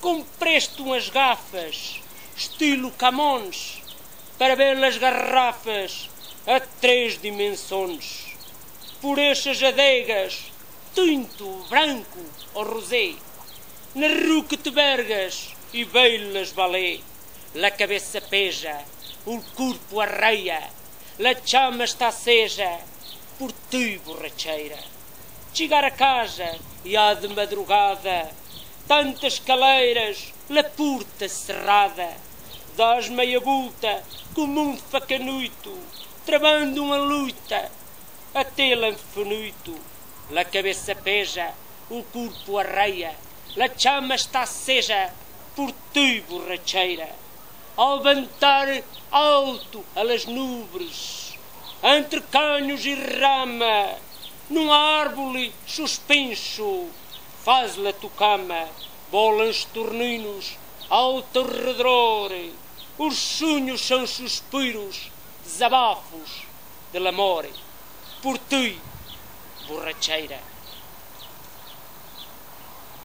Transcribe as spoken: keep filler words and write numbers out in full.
Comprei-te umas gafas, estilo Camões, para beber as garrafas a três dimensões. Por estas adegas, tinto, branco ou rosé, na rua que te vergas e beilas balé. La cabeça peja, o corpo arreia, la chama está acesa por ti, borracheira. Chegar a casa e há de madrugada, tantas caleiras, la porta cerrada, dás meia volta como um facanoito, travando uma luta até l'infinito. La cabeça peja, o corpo arreia, la chama está acesa por ti, borracheira. Ao levantar alto a las nubes, entre canhos e rama, num árvore suspenso, faz la tu cama, bolam os torninos ao teu redor, os sonhos são suspiros, desabafos de l'amor. Por ti, borracheira.